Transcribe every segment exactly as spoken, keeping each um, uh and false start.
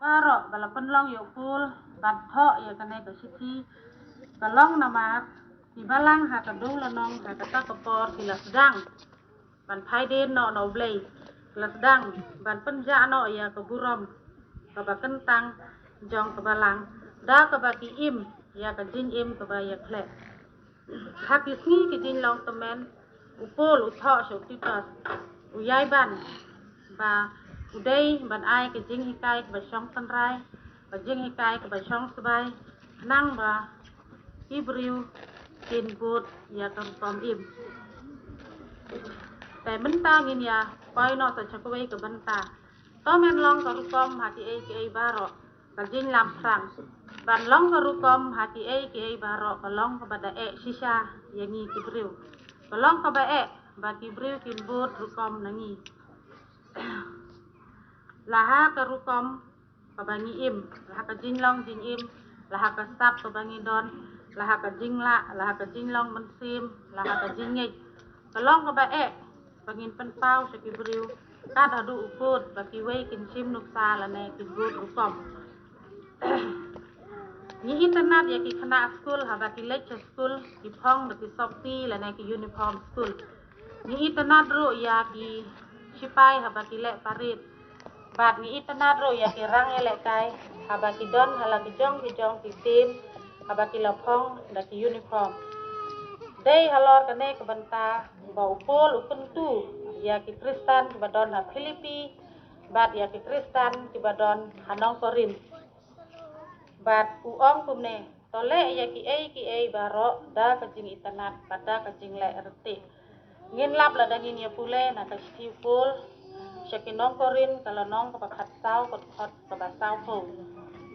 Baroh ba la pynlong ïa u Paul ban thoh ïa kane ka shithi ka long namar ki balang ha ka dewlynnong ha kata ka por ki la sdang ban phai dien noh na U Blei, ki la sdang ban pynjah noh ïa ka burom kaba kyntang jong ka balang da kaba ki im ïa ka jingim kaba ïakhleh. Ha ki sngi ki jinglong tymmen, u Paul u thoh sha u Titus, u ïai ban ba u dei ban ai ka jinghikai kaba shong tynrai, ka jinghikai kaba shong sbai, khnang ba ki briew kin bud ïa ka rukom im. Te mynta ngin ïa poi noh sa sha kawei ka bynta. To men long ka rukom ha kiei kiei baroh ka jinglam phrang. Ban long ka rukom ha kiei kiei baroh ka long kaba da eh shisha ïa ngi ki briew. Ka long kaba eh ba ki briew kin bud rukom na ngi. La ha ka rukom kaba ngi im, la ha ka jinglong jingim, la ha ka sap kaba ngi don, la ha ka jinglah, la ha ka jinglong mynsiem, la ha ka jingngeit. Ka long kaba eh ba ngin pynpaw sha ki briew kat haduh u pud ba kiwei kin shim nuksa lane kin bud rukom. Ngi itynnad ïa ki khynnah skul haba ki leit sha skul ki phong da ki soksi lane ki uniform skul. Ngi itynnad ruh ïa ki sipai haba ki leh parit. Bad ngi itynnad ruh ïa ki rang ïalehkai haba ki don ha la ki jong ki jong ki team haba ki la phong da ki uniform. Dei halor kane ka bynta ba u Paul u kyntu ïa ki Khristan kiba don ha Philippi bad ïa ki Khristan kiba don ha Nongkorinth. Bad u ong kumne, to leh ïa kiei kiei baroh da ka jingitynnad bad da ka jingleh ryntih. Ngin lap lada ngin ïa pule na ka shithi u Paul sha ki Nongkorinth ka lynnong kaba khatsaw ka dkhot kaba sawphew.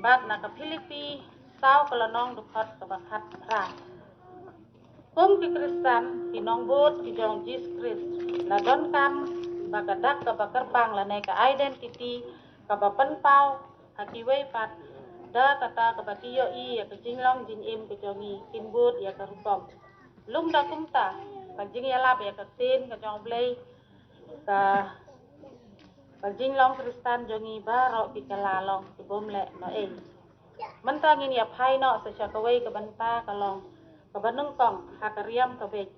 Bad na ka Philippi saw ka lynnong dkhot kaba khatphra. Kum ki Khristan ki nongbud ki jong Jisu Khrist, la donkam ba ka dak kaba kyrpang lane ka identity kaba pynpaw ha kiwei pat da kata kaba ki ïohi ïa ka jinglong jingim ka jong ngi kin bud ïa ka rukom. Lum da kumta ka jingïalap ïa ka ktien ka jong U Blei, ka ka jinglong Khristan jong ngi baroh ki kylla long ki bym leh noh ei. Mynta ngin ïa phai noh sa sha kawei ka bynta ka long kaba nyngkong ha ka riam ka beit.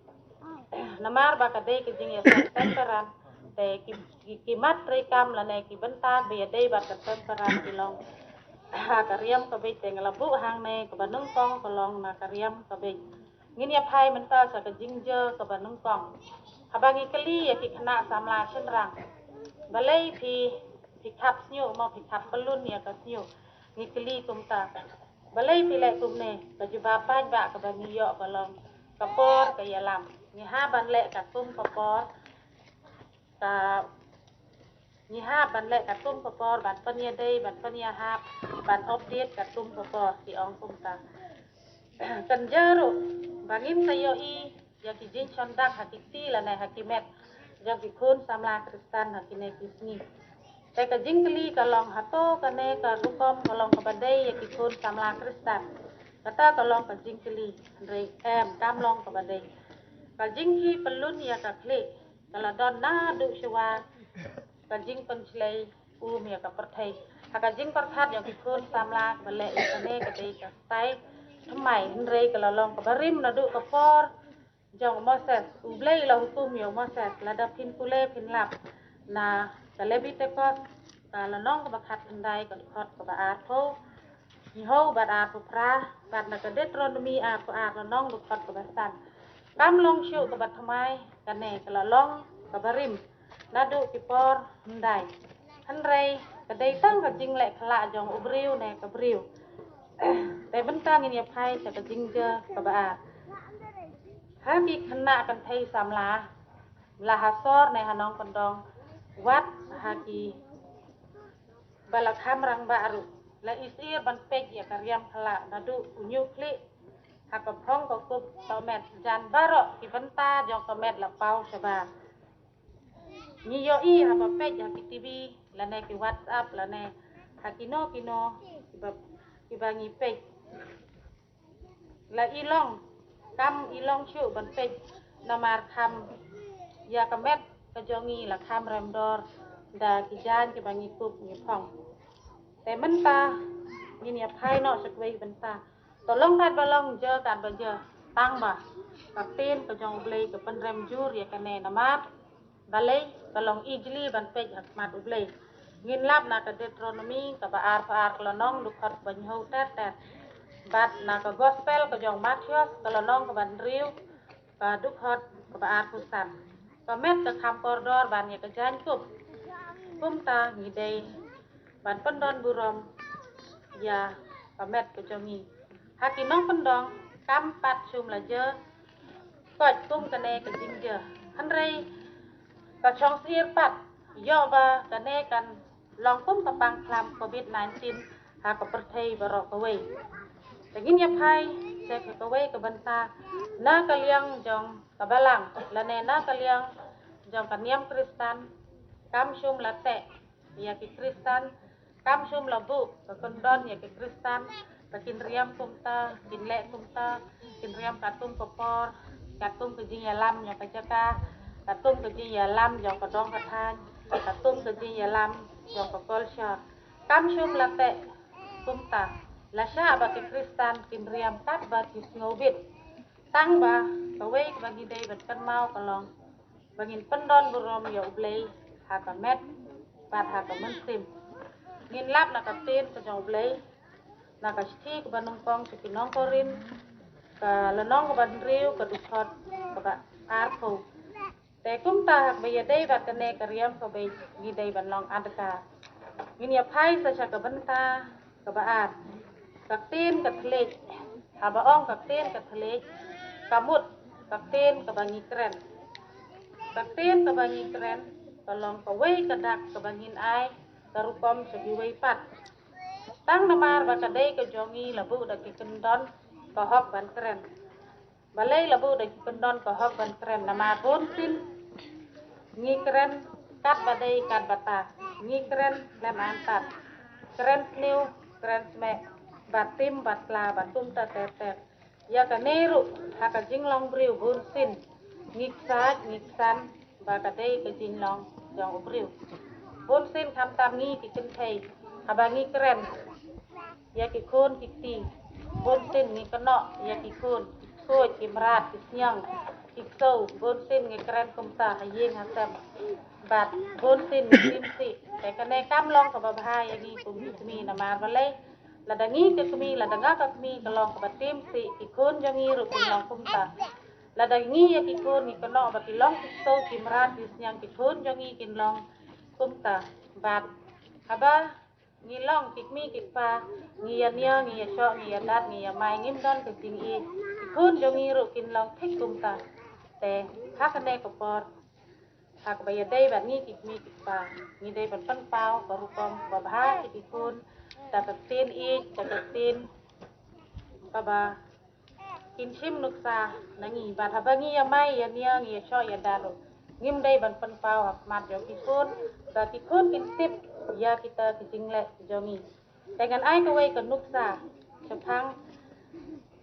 Namar ba ka dei ka jingïaseng temperan te ki, ki, ki mat treikam lane ki bynta ba ïadei bad ka temperan ki long ha ka riam ka beit. Te nga la buh hangne kaba nyngkong ka long na ka riam ka beit. Ngin ïa phai mynta sa ka jingjia kaba nyngkong. Haba ngi kylli ïa ki khynnah samla shynrang, balei phi, phi khap shñiuh mo phi khap pyllun ïa ka shñiuh? Ngi kylli kumta. Balei phi leh kumne? Ka jubab paidbah kaba ngi ïoh ka long ka por ka ïalam. Ngi hap ban leh katkum ka por, ka ngi hap ban leh katkum ka por, ban pynïadei, ban pynïahap, ban update katkum ka por, ki ong kumta. Kan jia ruh ba ngin sa ïohi ïa ki jingshondak ha ki kti lane ha ki met jong ki khun samla Khristan ha kine ki sngi. Te ka jingkylli ka long, hato kane ka rukom ka long kaba dei ïa ki khun samla Khristan? Kata ka long ka jingkylli, hynrei em, kam long kaba dei. Ka jingkhih pyllun ïa ka khlieh ka la don naduh shuwa ka jingpynshlei um ïa ka pyrthei. Ha ka jingpyrkhat jong ki khun samla kaba leh ïa kane ka dei ka stai thymmai, hynrei ka la long kaba rim naduh ka por jong u Moses. U Blei u la hukum ïa u Moses, lada phin pule phin lap na ka Lebitikos ka lynnong kaba khatkhyndai ka dkhot kaba arphew hynñiew bad arphew phra, bad na ka Deuteronomi arphew ar lynnong dkhot kaba san. Kam long shuh kaba thymmai, kane ka la long kaba rim naduh ki por hyndai. Hynrei ka dei tang ka jingleh khyllah jong u briew ne ka briew. Te mynta ngin ïa phai sa ka jingjia kaba ar. Ha ki khynnah kynthei samla, la ha sor ne ha nongkyndong, wat ha ki ba la kham rangbah ruh, la isir ban peit ïa ka riam khyllah naduh u ñiuh khlieh ha ka phong ka kup tohmet. Jan baroh ki bynta jong ka met la paw shabar. Ngi ïohi haba peit ha ki T V lane ki WhatsApp lane ha kino kino kiba, kiba ngi peit. La i long, kam i long shuh ban peit, namar kham, ïa ka met ka jong ngi la kham rem dor da ki jaiñ kiba ngi kup ngi phong. Te mynta ngin ïa phai noh sha kawei ka bynta. To long katba long, jia katba jia, tang ba ka ktien ka jong U Blei ka pynrem jur ïa kane namar balei ka long ijli ban peit ha khmat U Blei. Ngin lap na ka Deuteronomi kaba arphew ar, ka lynnong dkhot ba hynñiew ter ter. Bad na ka Gospel ka jong Mathaios ka lynnong kaba hynriew, ka dkhot kaba arphew san. Ka met ka kham kordor ban ïa ka jaiñkup. Kumta ngi dei ban pyndon burom ïa ka met ka jong ngi. Ha ki nongkyndong kam pat shym la jia koit kum kane ka jingjia. Hynrei ka shongsyier pat ïoh ba kane kan long kum ka pang khlam covid nineteen ha ka pyrthei baroh kawei. Te ngin ïa phai sha kawei ka bynta, na ka liang jong ka Balang lane na ka liang jong ka niam Khristan, kam shym la teh ïa ki Khristan, kam shym la buh ka kyndon ïa ki Khristan ba kin riam kumta, kin leh kumta, kin riam katkum ka por, katkum ka jingïalam jong ka jaka, katkum ka jingïalam jong ka dong ka thaiñ, katkum ka jingïalam jong ka culture. Kam shym la teh kumta, la shah ba ki Khristan kin riam katba ki sngewbit. Tang ba kawei kaba ngi dei ban kynmaw ka long ba ngin pyndon burom ïa U Blei ha ka met bad ha ka mynsiem. Ngin lap na ka ktien ka jong U Blei na ka shithi kaba nyngkong sha ki nong Korinth, ka lynnong kaba hynriew, ka dkhot kaba arphew. Te kumta ha kaba ïadei bad kane ka riam kaba ngi dei ban long adkar, ngin ïa phai sa sha ka bynta kaba ar. Ka ktien ka thylliej. Haba ong ka ktien ka thylliej, ka mut ka ktien kaba ngi kren. Ka ktien kaba ngi kren ka long kawei ka dak kaba ngin ai ka rukom sha kiwei pat. Tang namar ba ka dei ka jong ngi, la buh da ki kyndon ka hok ban kren. Balei la buh da ki kyndon ka hok ban kren? Namar bunsien ngi kren katba dei katba ta, ngi kren lem antad, kren sniew, kren smeh, bad tim bad kla bad kumta ter ter. Ïa kane ruh ha ka jinglong briew bunsien ngi ksaid ngi ksan ba ka dei ka jinglong jong u briew. Bunsien khamtam ngi ki kynthei, haba ngi kren ïa ki khun ki kti, bunsien ngi kynnoh ïa ki khun, ki ksuid, ki mrad, ki sniang, ki ksew, bunsien ngi kren kumta ha ïing ha sem. Bad bunsien ngi tim sih. Te kane kam long kaba bha ïa ngi kum ki kmie, namar balei? Lada ngi ki kmie, lada nga ka kmie ka long kaba tim sih, ki khun jong ngi ruh kin long kumta. Lada ngi ïa ki khun ngi kynnoh ba ki long ki ksew, ki mrad, ki sniang, ki khun jong ngi kin long kumta. Bad haba ngi long ki kmie ki kpa, ngi ïa nia, ngi ïa shoh, ngi ïa dat, ngi ïa mai, ngim don ka jingïeit, ki khun jong ngi ruh kin long thik kumta. Te ha kane ka por, ha kaba ïadei bad ngi ki kmie ki kpa, ngi dei ban pynpaw ka rukom kaba bha ïa ki khun da ka ktien ïeit, da ka ktien kaba kin shim nuksa na ngi. Bad haba ngi ïa mai, ïa nia, ngi ïa shoh, ïa dat ruh, ngim dei ban pynpaw ha khmat jong ki khun ba ki khun kin tip ïa kita ki jingleh jong ngi. Te ngan ai kawei ka nuksa shaphang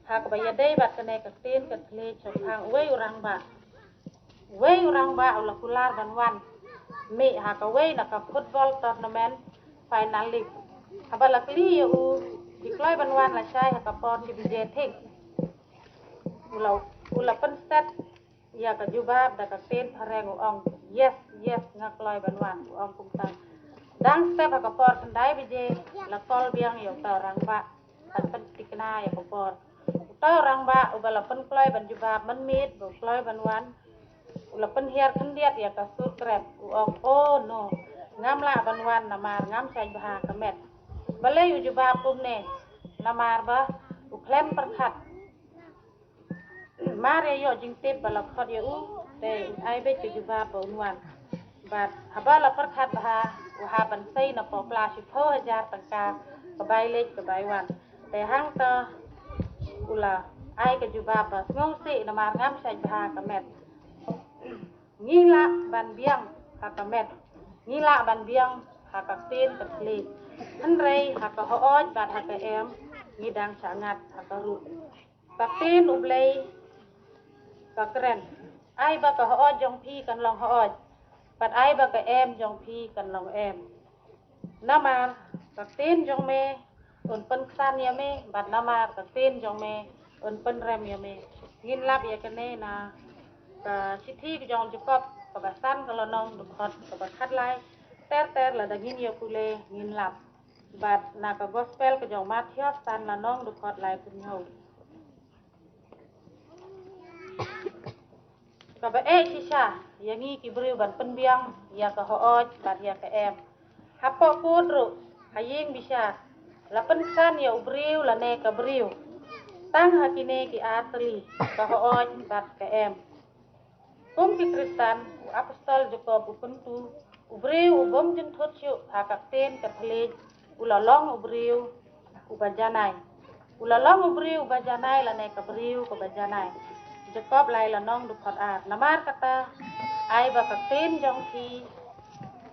ha kaba ïadei bad kane ka ktien ka thylliej shaphang uwei u rangbah. Uwei u rangbah u la kular ban wan mih ha kawei na ka football tournament final league. Haba la kylli ïa u, phi kloi ban wan lashai ha ka por shi baje thik? U la, u la pynset ïa ka jubab da ka ktien phareng, u ong, "Yes, yes, nga kloi ban wan," u ong kumta. Dang step ha ka por khyndai baje, la call biang ïa uta u rangbah ban pynthikna ïa ka por. Uta u rangbah uba la pynkloi ban jubab mynmiet ba u kloi ban wan, u la pynhiar khyndiat ïa ka sur krep, u ong, "Oh no, ngam lah ban wan namar ngam shait bha ka met." Balei u jubab kumne? Namar ba u khlem pyrkhat. Mar ïa ïoh jingtip ba la khot ïa u, te ai beit ka jubab ba un wan. Bad haba la pyrkhat bha, u hap ban sei na poh pla shiphew hajar tyngka ka bai leit ka bai wan. Te hangta u la ai ka jubab ba, "Sngewsih, namar ngam shait bha ka met." Ngi lah ban biang ha ka met, ngi lah ban biang ha ka ktien ka thylliej, hynrei ha ka hooid bad ha ka em ngi dang shah ngat ha ka ruh. Ka ktien U Blei ka kren, "Ai ba ka hooid jong phi kan long hooid, bad ai ba ka em jong phi kan long em." Namar Ka ktien jong me un pynksan ïa me, bad namar ka ktien jong me un pynrem ïa me. Ngin lap ïa kane na ka shithi ka jong u Jakob kaba san, ka lynnong dkhot kaba khatlai. Ter ter lada ngin ïa pule ngin lap. Bad na ka gospel ka jong u Mathaios san, lynnong dkhot laiphew hynñiew. Kaba eh shisha ïa ngi ki briew ban pynbiang ïa ka hooid bad ïa ka em. Hapoh kut ruh, ha ïing bishar, la pynksan ïa u briew lane ka briew tang ha kine ki ar tylli, ka hooid bad ka em. Kum ki Khristan, u apostol Jakob u kyntu, u briew u bym jynthut shuh ha ka ktien ka thylliej u la long u briew uba janai. U la long u briew uba janai lane ka briew kaba janai. Jakob lai, lynnong dkhot ar. Namar kata, ai ba ka ktien jong phi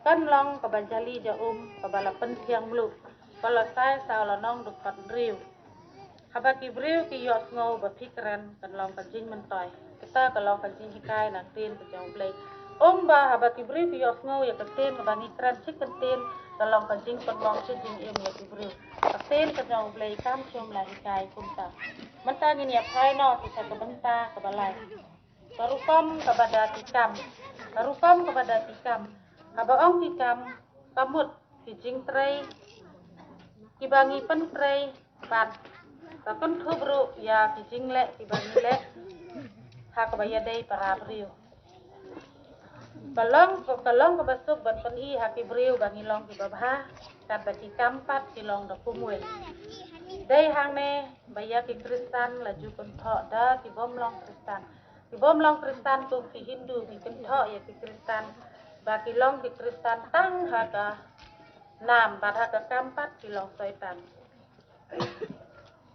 kan long kaba jali ja um, kaba la pynthiang mluh. Kolosai saw, lynnong dkhot hynriew. Haba ki briew ki ïohsngew ba phi kren, kan long ka jingmyntoi. Kata ka long ka jinghikai na ktien ka jong U Blei. Ong ba haba ki briew ki ïohsngew ïa ka ktien kaba ngi kren shi kyntien, kan long ka jingpynlong shi jingim ïa ki briew. Ka ktien ka jong U Blei kam shym la hikai kumta. Mynta ngin ïa phai noh sha ka bynta kaba lai. Ka rukom kaba da ki kam. Ka rukom kaba da ki kam. Haba ong ki kam, ka mut ki jingtrei kiba ngi pyntrei, bad ka kynthup ruh ïa ki jingleh kiba ngi leh ha kaba ïadei para briew. Ka long, ka long kaba suk ban pyni ha ki briew ba ngi long kiba bha, katba ki kam pat ki long da kumwei. Dei hangne ba ïa ki Khristan la ju kynthoh da ki bym long Khristan. Ki bym long Khristan kum ki Hindu ki kynthoh ïa ki Khristan ba ki long ki Khristan tang ha ka nam bad ha ka kam pat ki long soitan.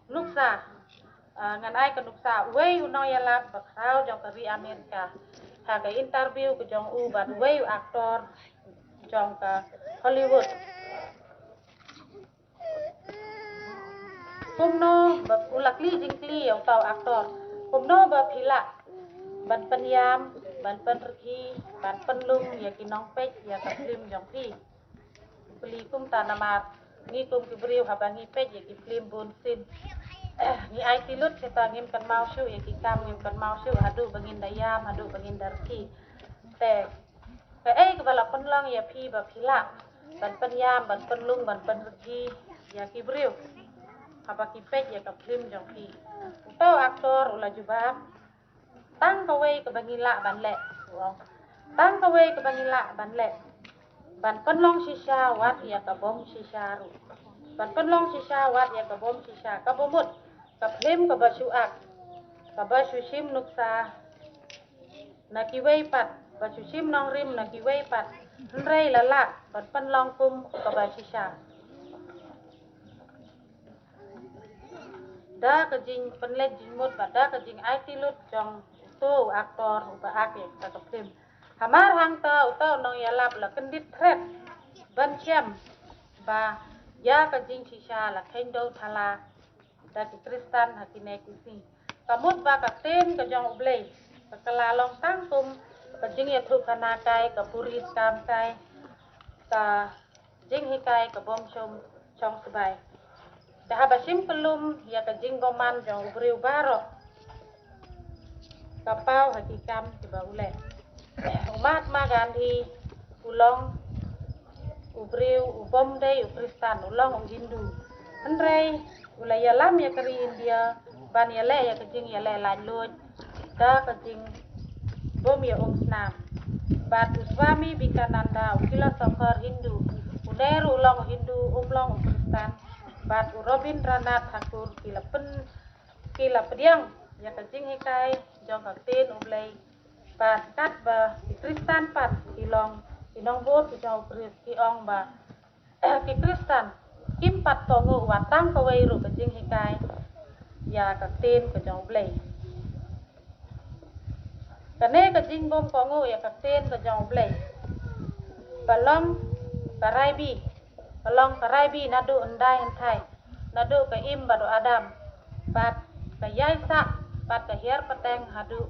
Nuksa, ah, ngan ai ka nuksa. Uwei u nongïalap ba khraw jong ka ri Amerika, ha ka interview ka jong u bad uwei u actor jong ka Hollywood. Kumno ba, u la kylli jingkylli ïa uta u actor, kumno ba phi lah ban pynïam, ban pynrkhie, ban pynlung ïa ki nongpeit ïa ka film jong phi? Kylli kumta namar ngi kum ki briew haba ngi peit ïa ki film bunsien, ngi aiti lut, kita ngim kynmaw shuh ïa ki kam, ngim kynmaw shuh haduh ba ngin da ïam, haduh ba ngin da rkhie. Te kaei kaba la pynlong ïa phi ba phi lah ban pynïam, ban pynlung, ban pynrkhie ïa ki briew haba ki peit ïa ka film jong phi? Uta u actor u la jubab, tang kawei kaba ngi lah ban leh, u ong. Tang kawei kaba ngi lah ban leh, ban pynlong shisha wat ïa ka bym shisha ruh. Ban pynlong shisha wat ïa ka bym shisha, kaba mut ka film kaba shu ak, kaba shu shim nuksa na kiwei pat, ba shu shim nongrim na kiwei pat, hynrei la lah ban pynlong kum kaba shisha. Da ka jingpynleit jingmut bad da ka jingaiti lut jong uto u actor uba ak ïa kata ka film. Hamar hangta uta u nongïalap la kyndit thret ban shem ba ïa ka jingshisha la kheiñ dewthala da ki Khristan ha kine ki sngi. Ka mut ba ka ktien ka jong U Blei ka, ka la long tang kum ka jingïathuhkhana kai, ka puri skam kai, ka jinghikai ka bym shong, shong sbai. Da haba shim kyllum ïa ka jingbymman jong u briew baroh, ka paw ha ki kam kiba u leh. U Mahatma Gandhi u long u briew u bym dei u Khristan, u long u Hindu. Hynrei u la ïalam ïa ka ri India ban ïaleh ïa ka jingïaleh laitluid da ka jingbym ïa um snam. Bad u Swami Vivekananda, u philosopher Hindu, une ruh u long u Hindu, um long u Khristan. Bad u Rabindranath Tagore, ki la pyn, ki la pdiang ïa ka jinghikai jong ka ktien U Blei. Bad katba ki Khristan pat ki long ki nongbud ki jong U Khrist, ki ong ba ki Khristan kim pat kohnguh wat tang kawei ruh ka jinghikai ïa ka ktien ka jong U Blei. Kane ka jingbym kohnguh ïa ka ktien ka jong U Blei, ka long ka raibi, ka long ka raibi naduh hyndai hynthai, naduh ka Im bad u Adam, bad ka ïaisah bad ka hiar pateng haduh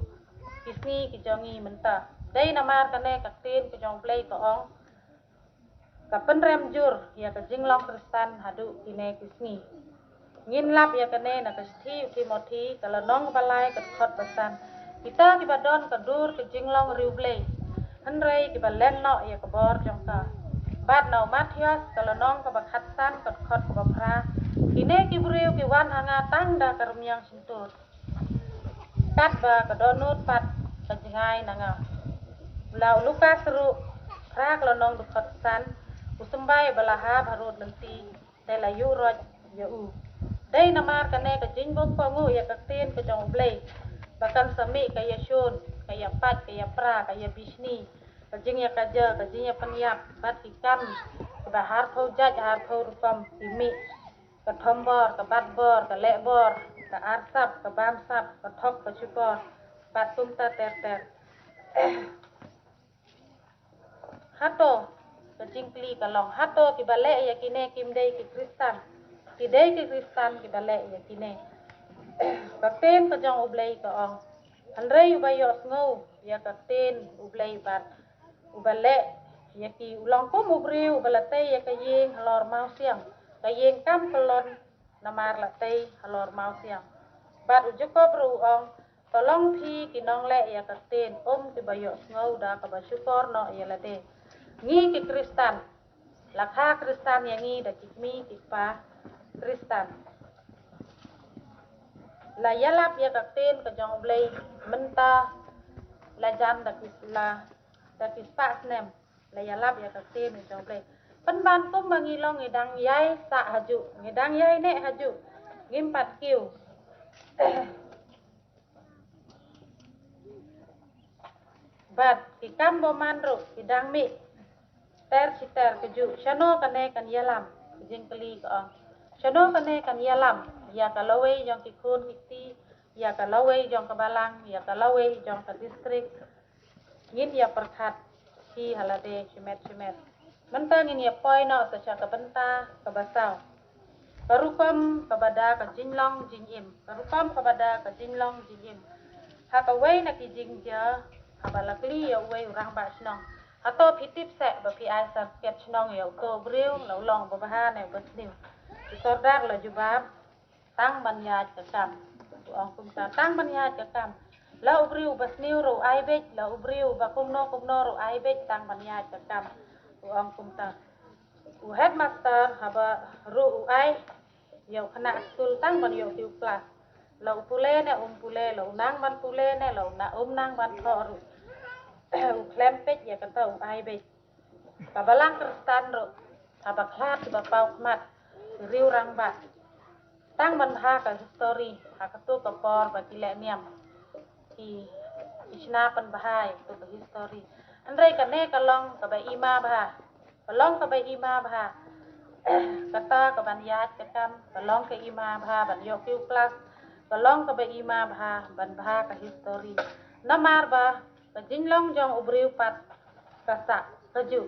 ki sngi ki jong ngi mynta. Dei namar kane ka ktien ka jong U Blei ka ong, Ka pynrem jur ïa ka jinglong Khristan haduh kine ki sngi. Ngin lap ïa kane na ka shithi u Timothi, ka lynnong ba lai, ka dkhot ba san. Kita kiba don ka dur ka jinglong riewblei, hynrei kiba len noh ïa ka bor jong ka. Bad na u Mathaios, ka lynnong kaba khatsan, ka dkhot kaba phra. Kine ki briew ki wan ha nga tang da ka rmiang shyntur, katba ka dohnud pat ka jngai na nga. La u Lukas ruh, phra ka lynnong, dkhot san. U symbai ba la hap harud lynti, te la ïuh roit ïa u. Dei namar kane ka jingbym kohnguh ïa ka ktien ka jong U Blei, ba kan sa mih ka ïashun, ka ïapait, ka ïapra, ka ïabishni, ka jingïakajia, ka jingïapynïap, bad ki kam kiba harphew jait harphew rukom ki mih. Ka thombor, ka batbor, ka lehbor, ka arsap, ka bamsap, ka thok, ka shukor, bad kumta ter ter. Hato, ka jingkylli ka long, hato kiba leh ïa kine kim dei ki Khristan? Ki dei ki Khristan kiba leh ïa kine. Ka ktien ka jong U Blei ka ong, hynrei uba ïohsngew ïa ka ktien U Blei bad uba leh ïa ki, u long kum u briew uba la tei ïa ka ïing halor mawsiang. Ka ïing kam kyllon namar la tei halor mawsiang. Bad u Jakob ruh u ong, to long phi ki nongleh ïa ka ktien, um kiba ïohsngew da kaba shukor noh ïa lade. Ngi ki Khristan, la kha Khristan ïa ngi da ki kmie ki kpa Khristan. La ïalap ïa ka ktien ka jong U Blei mynta la jan da ki la da ki spah snem. La ïalap ïa ka ktien ka jong U Blei. Pynban kumba ngi long ngi dang ïai sah hajuh, ngi dang ïai neh hajuh, ngim pat kiew. Bad ki kam bymman ruh ki dang mih ter shi ter kajuh. Shano kane kan ïalam? Ka jingkylli ka ong, shano kane kan ïalam ïa ka lawei jong ki khun ki kti, ïa ka lawei jong ka balang, ïa ka lawei jong ka district? Ngin ïa pyrkhat hi ha lade shimet shimet. Mynta ngin ïa poi noh sa sha ka bynta kaba saw. Ka rukom kaba da ka jinglong jingim. Ka rukom kaba da ka jinglong jingim. Ha kawei na ki jingjia, haba la kylli ïa uwei u rangbah shnong, hato phi tip seh ba phi ai certificate shnong ïa uto u briew, la u long uba bha ne uba sniew? U sordar la jubab, tang ban ïaid ka kam. U ong kumta, tang ban ïaid ka kam. La u briew uba sniew ruh u ai beit, la u briew uba kumno kumno ruh u ai beit, tang ban ïaid ka kam. U ong kumta. U headmaster haba ruh u ai ïa u khynnah skul tang ban ïoh kiew klas. La u pule ne um pule, la u nang ban pule ne la u na-, um nang ban thoh ruh, u khlem peit ïa kata, u ai beit. Ka balang Khristan ruh, haba khlad kiba paw khmat, ki riew rangbah, tang ban bha ka histori ha kato ka por ba ki leh niam, ki, ki shna pynbha ïa kato ka histori. Hynrei kane ka long kaba i ma bha, ka long kaba i ma bha. Kata ka ban ïaid ka kam ka long ka i ma bha, ban ïoh kiew klas ka long kaba i ma bha, ban bha ka histori. Namar ba ka jinglong jong u briew pat ka sah kajuh.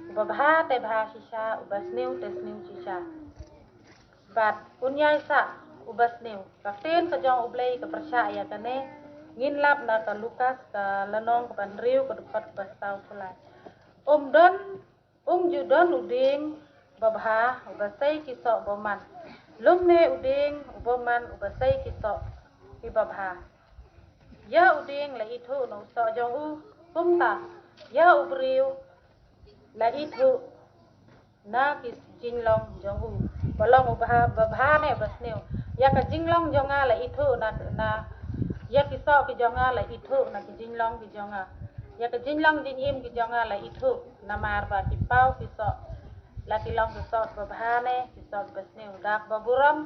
Uba bha te bha shisha, uba sniew te sniew shisha. Bad un ïai sah uba sniew. Ka ktien ka jong U Blei ka pyrshah ïa kane. Ngin lap na ka Lukas ka lynnong kaba hynriew, ka dkhot kaba saw phew lai. Um don, um ju don u dieng babha uba sei ki soh bymman, lymne u dieng u bymman uba sei ki soh kiba bha. Ïa u dieng la ithuh na u soh jong u, kumta ïa u briew la ithuh na ki jinglong jong u. Ba long u bha, ba bha ne ba sniew. Ïa ka jinglong jong nga la ithuh na, na, ïa ki soh ki jong nga la ithuh na ki jinglong ki jong nga. Ïa ka jinglong jingim ki jong nga la ithuh namar ba ki paw ki soh. La ki long ki soh ba bha ne ki soh ba sniew. Da kaba burom,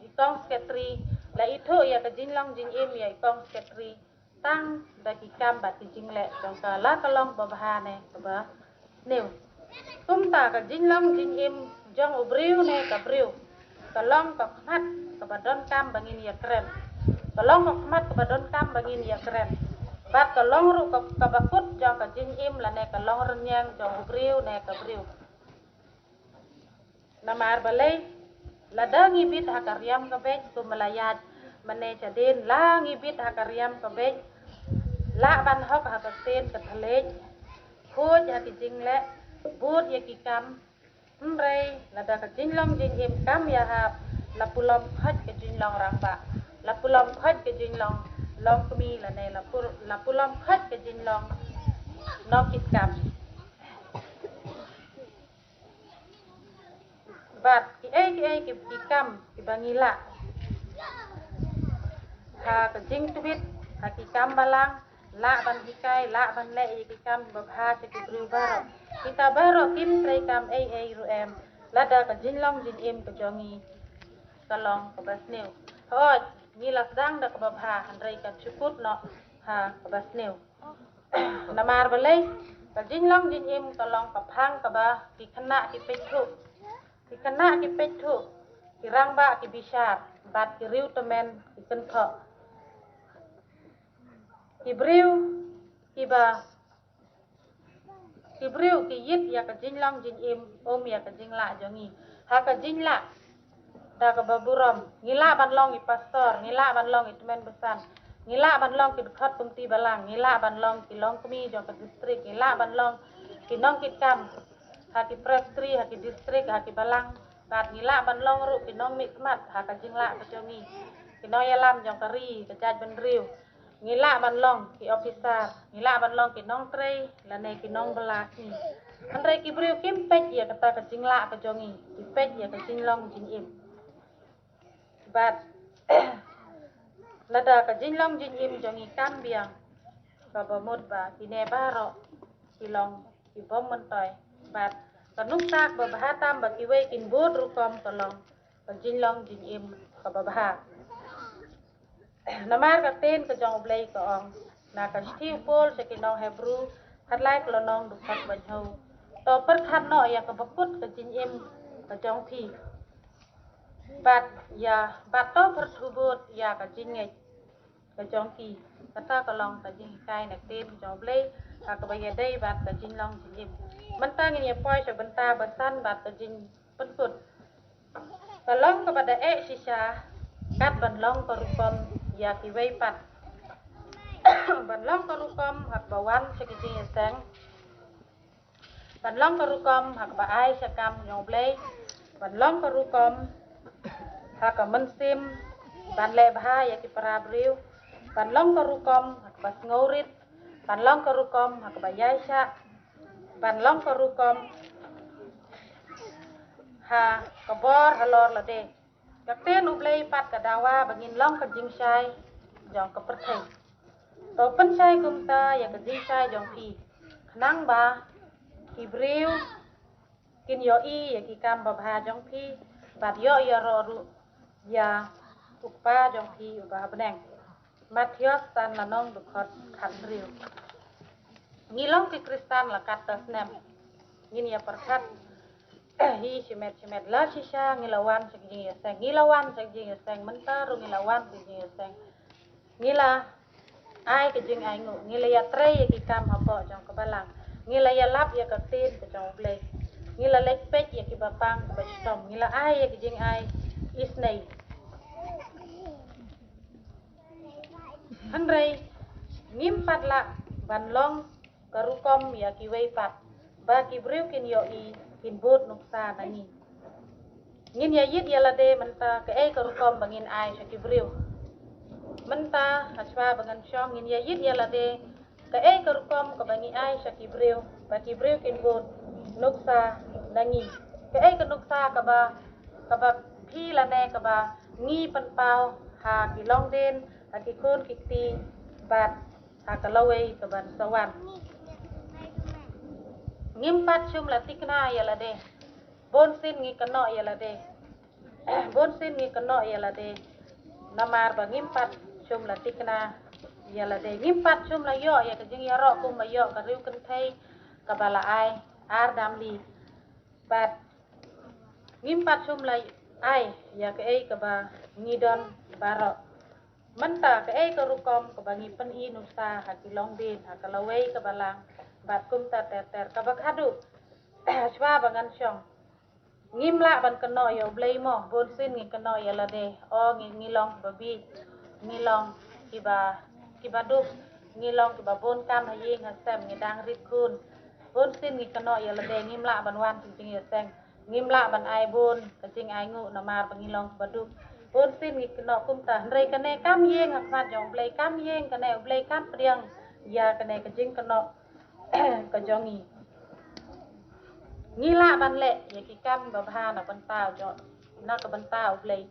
i kong sekretari la ithuh ïa ka jinglong jingim ïa i kong sekretari tang da ki kam bad ki jingleh jong ka, la ka long ba bha ne kaba sniew. Kumta ka jinglong jingim jong u briew ne ka briew ka long ka khmat kaba donkam ba ngin ïa kren. Ka long ka khmat kaba donkam ba ngin ïa kren. Bad ka long ruh ka, kaba kut jong ka jingim lane ka long rynïeng jong u briew ne ka briew. Namar balei? Lada ngi bit ha ka riam ka beit, kumba la ïaid mynne shadien, la ngi bit ha ka riam ka beit, lah ban hok ha ka ktien ka thylliej, khuid ha ki jingleh, Bud ïa ki kam, hynrei lada ka jinglong jingim kam ïahap, la pulom khot ka jinglong rangbah, la pulom khot ka jinglong longkmie, lane la pul-, la pulom khot ka jinglong nongkitkam. Bad kiei kiei ki, ki kam kiba ngi lah ha ka jingtbit ha ki kam balang, lah ban hikai, lah ban leh ïa ki kam babha sha ki briew baroh. Kita baroh kim trei kam ei ei ruh em, lada ka jinglong jingim ka jong ngi ka long kaba sniew. Hooid, ngi la sdang da kaba bha, hynrei kan shu kut noh ha kaba sniew. Namar balei? Ka jinglong jingim ka long ka phang kaba ki khynnah ki peit thuh. Ki khynnah ki peit thuh, ki rangbah ki bishar, bad ki riew tymmen ki kynthoh. Ki briew kiba, ki briew ki ïit ïa ka jinglong jingim, um ïa ka jinglah jong ngi. Ha ka jinglah da kaba burom, ngi lah ban long i pastor, ngi lah ban long i tymmen basan, ngi lah ban long ki dkhot kumti balang, ngi lah ban long ki longkmie jong ka district, ngi lah ban long ki nongkitkam ha ki presbytery, ha ki district, ha ki balang, bad ngi lah ban long ruh ki nongmihkhmat ha ka jinglah ka jong ngi, ki nongïalam jong ka ri, ka jaitbynriew. Ngi lah ban long ki officer, ngi lah ban long ki nongtrei lane ki nongbylla sngi. Hynrei ki briew kim peit ïa kata ka jinglah ka jong ngi, ki peit ïa ka jinglong jingim. Bad lada ka jinglong jingim jong ngi kam biang, kaba mut ba kine baroh ki long ki bym myntoi. Bad ka nuksa kaba bha tam ba kiwei kin bud rukom ka long ka jinglong jingim kaba bha. Namar ka ktien ka jong U Blei ka ong, na ka shithi u Paul sha ki nong Hebru, khatlai ka lynnong, dkhot ba hynñiew: To pyrkhat noh ïa kaba kut ka jingim ka jong phi, bad ïa, bad to pyrthuh bud ïa ka jingngeit ka jong ki. Kata ka long ka jinghikai na ktien ka jong U Blei ha kaba ïadei bad ka jinglong jingim. Mynta ngin ïa poi sha bynta ba san bad ka jingpynkut. Ka long kaba da eh shisha kat ban long ka rukom ïa kiwei pat. Ban long ka rukom ha kaba wan sha ki jingïaseng, ban long ka rukom ha kaba ai sha kam jong U Blei, ban long ka rukom ha ka mynsiem ban leh bha ïa ki para briew, ban long ka rukom ha kaba sngewrit, ban long ka rukom ha kaba ïaishah, ban long ka rukom ha ka bor halor lade. Ka ktien U Blei pat ka dawa ba ngin long ka jingshai jong ka pyrthei. To pynshai kumta ïa ka jingshai jong phi, khnang ba ki briew kin ïohi ïa ki kam babha jong phi, bad ïoh ïaroh ruh ïa U Kpa jong phi uba ha bneng. Mathaios san lynnong, dkhot khathynriew. Ngi long ki Khristan la katto snem, ngin ïa pyrkhat hi shimet shimet. La shisha ngi la wan sha ki jingïaseng, ngi la wan sha ki jingïaseng, mynta ruh ngi la wan sha ki jingïaseng. Ngi la ai ka jingainguh, ngi la ïatrei ïa ki kam hapoh jong ka balang, ngi la ïalap ïa ka ktien ka jong U Blei, ngi la leit peit ïa kiba pang kiba shitom, ngi la ai ïa ka jingai isynei. Hynrei ngim pat lah ban long ka rukom ïa kiwei pat, ba ki briew kin ïohi, kin bud nuksa na ngi. Ngin ïa ïit ïa lade mynta kaei ka rukom ba ngin ai sha ki briew. Mynta hashwa ba ngan shong, ngin ïa ïit ïa lade kaei ka rukom kaba ngi ai sha ki briew, ba ki briew kin bud nuksa na ngi. Kaei ka nuksa kaba, kaba phi lane kaba ngi pynpaw ha ki longdien, ha ki khun ki kti, bad ha ka lawei kaban sa wan. Ngim pat shym la tikna ïa lade. Bun sien ngi kynnoh ïa lade. Bun sien ngi kynnoh ïa lade. Namar ba ngim pat shym la tikna ïa lade. Ngim pat shym la ïoh ïa ka jingïaroh kumba ïoh ka riew kynthei kaba la ai ar damli. Bad ngim pat shym la ai ïa kaei kaba ngi don baroh. Mynta kaei ka rukom kaba ngi pyni nuksa ha ki longdien, ha ka lawei ka balang, bad kumta ter ter. Kaba khadduh, shwa ba ngan shong, ngim lah ban kynnoh ïa U Blei mo. Bun sien ngi kynnoh ïa lade, o ngi, ngi long kiba bieit, ngi long kiba, kiba duk, ngi long kiba bun kam ha ïing ha sem, ngi dang rit khun. Bun sien ngi kynnoh ïa lade, ngim lah ban wan jingïaseng, ngim lah ban ai bun ka jingainguh namar ba ngi long ba duk. Bun sien ngi kynnoh kumta, hynrei kane kam ïeng ha khmat jong U Blei, kam ïeng, kane U Blei kam pdiang ïa kane ka jingkynnoh ka jong ngi. Ngi lah ban leh ïa ki kam babha na bynta jong, na ka bynta U Blei.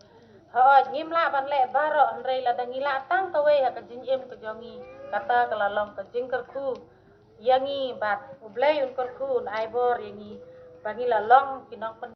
Hooid, ngim lah ban leh baroh, hynrei lada ngi lah tang kawei ha ka jingim ka jong ngi, kata ka la long ka jingkyrkhu ïa ngi bad U Blei un kyrkhu, un ai bor ïa ngi ba ngi la long ki nongpyn